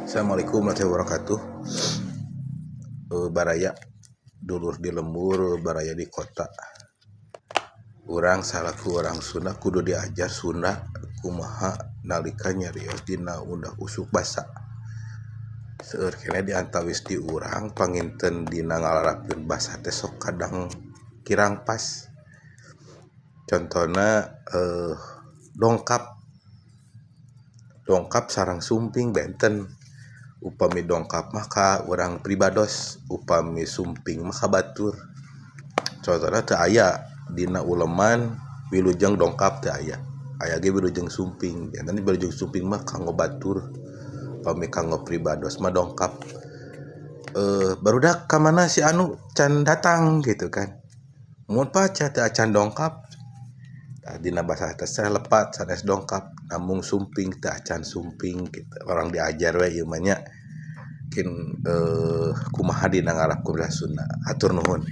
Assalamualaikum warahmatullahi wabarakatuh. Baraya dulur di lembur, baraya di kota. Urang salaku urang Sunda kudu diajar Sunda kumaha nalika nyarios dina undak usuk basa. Seueur keneh di antawis di urang panginten dina ngalarapkeun basa teh sok kadang kirang pas. Contona dongkap. Dongkap sareng sumping benten. Upami dongkap mah ka urang pribados, upami sumping mah ka batur. Contona teu aya dina uleman wilujeng dongkap teu aya. Aya ge wilujeng sumping. Janten wilujeng sumping mah kanggo batur, upami kanggo pribados mah dongkap. Barudak ka mana si anu can datang gitu kan. Mun pa teu acan dongkap. Tah dina basa teh lepat sanes dongkap namung sumping teu acan sumping kitu. Urang diajar we ieu mah nya. Mungkin kumaha dina ngarapkeun bahasa Sunda. Hatur nuhun.